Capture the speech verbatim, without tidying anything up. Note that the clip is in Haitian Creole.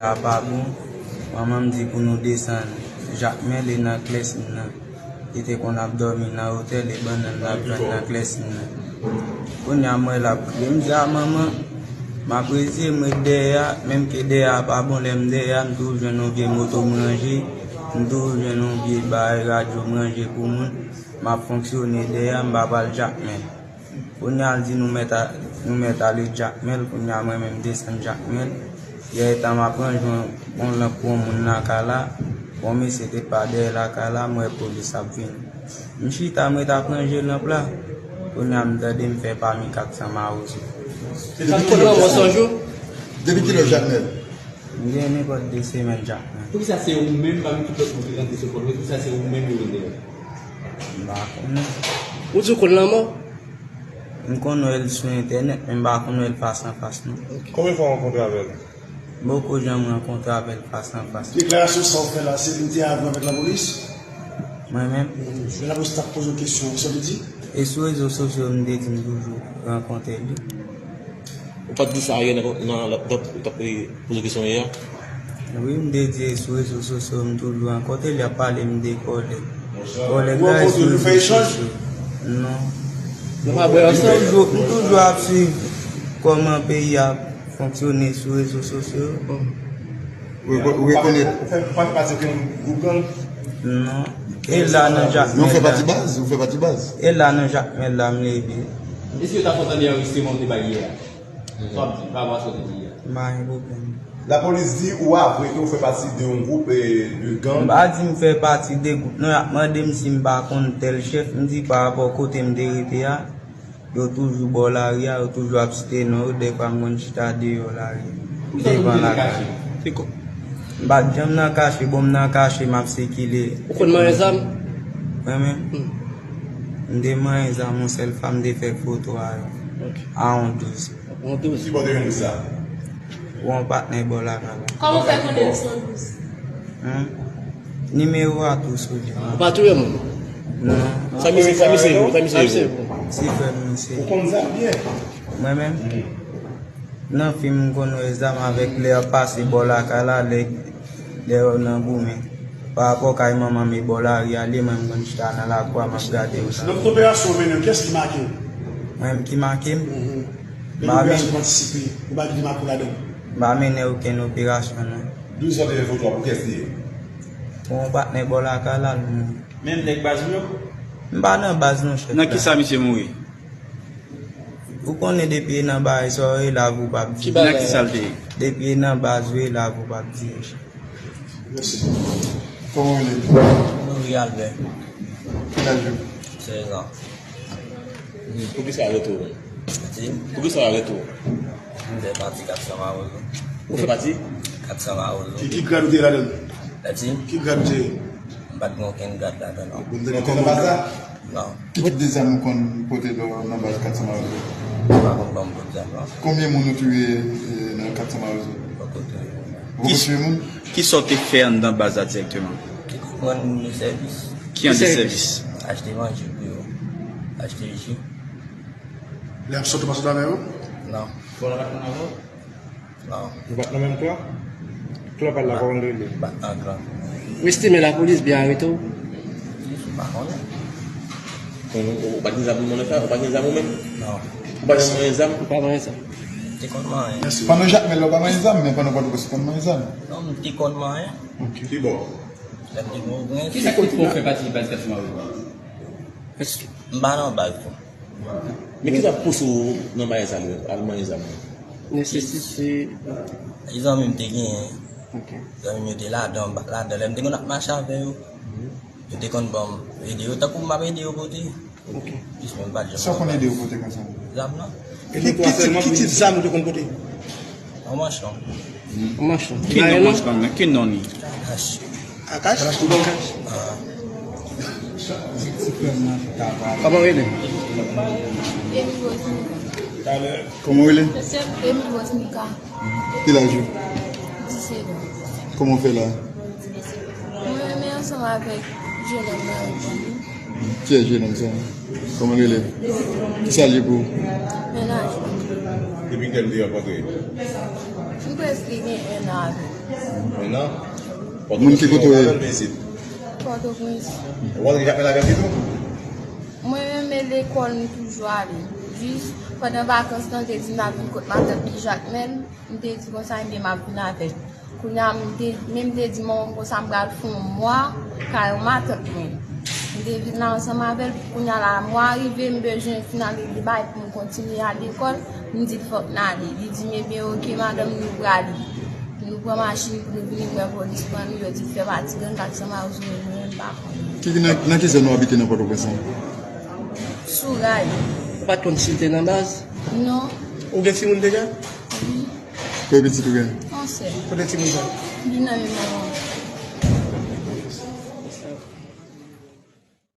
la pa bon. Manman m di pou nou desann Jakmèl e nan Klèsin nan. Li te konn ap dòmi nan otèl e bannann n ap jwenn nan Klèsin nan. Kounye a m wè l ap kriye. M di, "A manman, m ap reziye m ret dèyè a, menm ke dèyè a pa bon, lè m dèyè a, m toujou jwenn yon vye moto m ranje, m toujou jwenn yon vye bagay radyo m ranje pou moun, m ap fonksyone dèyè a, m pa pral Jakmèl." Kounye a l di nou mèt a, nou mèt ale Jakmèl, kounye a mwen menm m desann Jakmèl. Yè etan m ap ranje yon, yon lanp pou yon moun lakay la, yon mesye te pa dèyè lakay la, m wè polis ap vini. M chita, m ret ap ranje lanp la. Kounye a m tande m fè pami kat san mawozo. Depi kilè w desann? Depi kilè w Jakmèl? M gen nenpòt de semèn Jakmèl. Poukisa se ou menm pami tout lòt moun ki rantre sou kont mwen, poukisa se ou menm yo rele? M pa konnen. Ou di w konn lanmò? M konn wè l sou entènèt, men m pa konn wè l fas an fas non. Konbyen fwa w rankontre avè l? M poko janm rankontre avè l fas an fas. Deklarasyon sa w fè la, se li te avè w avèk lapolis? Mwen menm? Mhm. Lè lapolis t ap poze w kesyon, sa w te di? E sou rezo sosyo m te di m toujou rankontre li. Ou pa t di sa yè nan, nan, nan, ou t ap poze kesyon yè a? Wi, m te di e sou rezo sosyo m toujou rankontre li, ap pale m de kòlèg. Kòlèg la e sou rezo sosyo. Non. Nou pa bwè ansanm? M toujou, m toujou ap swiv kòman peyi a fonksyone sou rezo sosyo. Ou reko-, ou rekonèt? Ou fè, ou fè pati okenn gwoup gang? Non. E la nan Jakmèl la. Men ou fè pati baz? Ou fè pati baz? E la nan Jakmèl la m leve. E si yo ta konn tande anrejistreman ou te bay yè a? Sa w ap di, pa rapò a sa w te di yè a? M pa gen pwoblèm. Lapolis di ou avwe ke ou fè pati de yon gwoup, eh, de gang. M pa di m fè pati de gwoup, non, y ap mande m si m pa konn tèl chèf, m di pa rapò kote m te rete a, yo toujou bò lari a, yo toujou ap site non yo, dèfwa m konn chita deyò lari a, devan lakay. M pa t janm nan kache, bon, m nan kache, m ap sikile. Ou konn manyen zam? Mwen menm? Hmm. M te manyen zam yon sèl fwa, m te fè foto a yo. Ok. A yon douz. Yon douz. Ki bò w te jwenn douz sa? Yon patnè bò lakay la. Kòman w fè konnen l se yon douz? Nimewo a tou sou li. Ou pa touye moun? Non. Sa misye, sa misye ye? Sa misye ye? Ti frè m misye. Ou konn zam byen? Mwen menm? Nan fim m konn wè zam avèk lè y ap pase bò lakay la, lè, lè yo nan goumen. Pa rapò kay manman m e bò lari a li, mwen m konn chita nan lakou a, m ap gade yo. Nan tout operasyon w mennen yo, kiyès ki make w? Mwen menm ki make m? Mhm. Menm operasyon w patisipe, ou pa kite make w ladan l? M pa mennen okenn operasyon non. Douz sa w te fè foto a, pou kiyès li ye? Pou yon patnè bò lakay la l mouri. Menm nèg baz ou yo? M pa nan baz non chèf la. Nan kisa misye mouri? Ou konnen depi e nan bagay sa w e lavi w p ap di. Nan kisa l te ye? Depi e nan baz ou e lavi w p ap di. Mèsi. Kòman w rele? Louis Albert. Kilaj ou? Sèz an. Poukisa retou? Poukisa retou? M fè pati kat san Mawozo. Ou fè pati? Kat san Mawozo. Ki, ki grad ou te ye ladan l? Pati? Ki grad ou te ye? M pa t gen okenn grad ladan non. Ou te nan baz la? Non. Ki tip de zam ou konn pote nan baz kat san Mawozo? M pa konn ban m tout zam nan. Konbyen moun ou touye, eh, nan kat san Mawozo? Poko touye. Ou poko touye moun? Kisa w te fè anndan baz la dirèkteman? Te konn rann moun yo sèvis. Ki jan de sèvis? Achte manje pou yo. Achte ji. Lè y ap sòti w pa sòti avè yo? Non. Fò w pa t nan avè w? Non. Ou pa t nan menm klan? Klan pa l la, kòman l rele? M pa t nan klan. Ou estime lapolis byen arete w? M pa konnen. Ou, ou pa t gen zam nan men w? Ou pa t gen zam ou menm? Non. Ou pa janm manyen zam? M pa manyen zam. Te konn manyen. Pandan Jakmèl la, ou pa manyen zam, men pandan Pòtoprens, ou konn manyen zam? Non, m te konn manyen. Ok. Ki bò? Lè m te gen yon grenn. Kisa k fè w fè pati de baz Kat san Mawozo? M pa nan baz tou. Men kisa k pouse w nan bagay sa yo, al manyen zam nan? Nesesite. E zanmi m te genyen. Ok. Zanmi m yo te ladan, m pa t ladan. Lè m te konn ap mache avè yo, yo te konn ban m ede yo, tankou m ap ede yo pote. Ok. Jis mwen m pa t janm. Sa w konn ede yo pote konsa? Zam nan. Ki, ki tip, ki tip zam ou te konn pote? Yon manchon. Yon manchon. Ki non manchon nan? Ki non li? Akash. Akash? Akash? Kòman w rele? Emi Rosnika. Kòman w rele? Emi Rosnika. Ki laj ou? Disèt an. Kòman w fè la? Mwen renmen ansanm avèk jenòm nan. Kiyès jenòm sa? Kòman l rele? Kisa l ye pou ou? Mennaj mwen. Depi kilè nou te rankontre? M prèske gen en an avè l. Mennen. Moun ki kote w ye? Isit. Pòtoprens. Ou antre Jakmèl avè l tou? Mwen menm e lekòl m toujou ale. Jis pandan vakans lan te di m ap vin kot matant li Jakmèl, m te di konsa ebyen m ap vin avè l. Kounye a m te men m te di manman m konsa m pral fè yon mwa kay yon matant mwen. M te vin la ansanm avè l, kounye a la mwa rive m bezwen fin al regle bagay pou m kontinye al lekòl, m di l fòk n ale. Li di m ebyen oke madanm nou prale. Nou pran machin pou nou vini m wè polis pran nou, yo di l fè pati gang ak Sanmawozo yo, nou menm pa konnen. Ki, ki nan, nan ki zòn ou abite nan Pòtoprens lan? Sou ray. Ou pa t konn si l te nan baz? Non. Ou gen timoun deja? Konbyen pitit ou gen? Yon sèl. Kote timoun sa? Li nan men manman.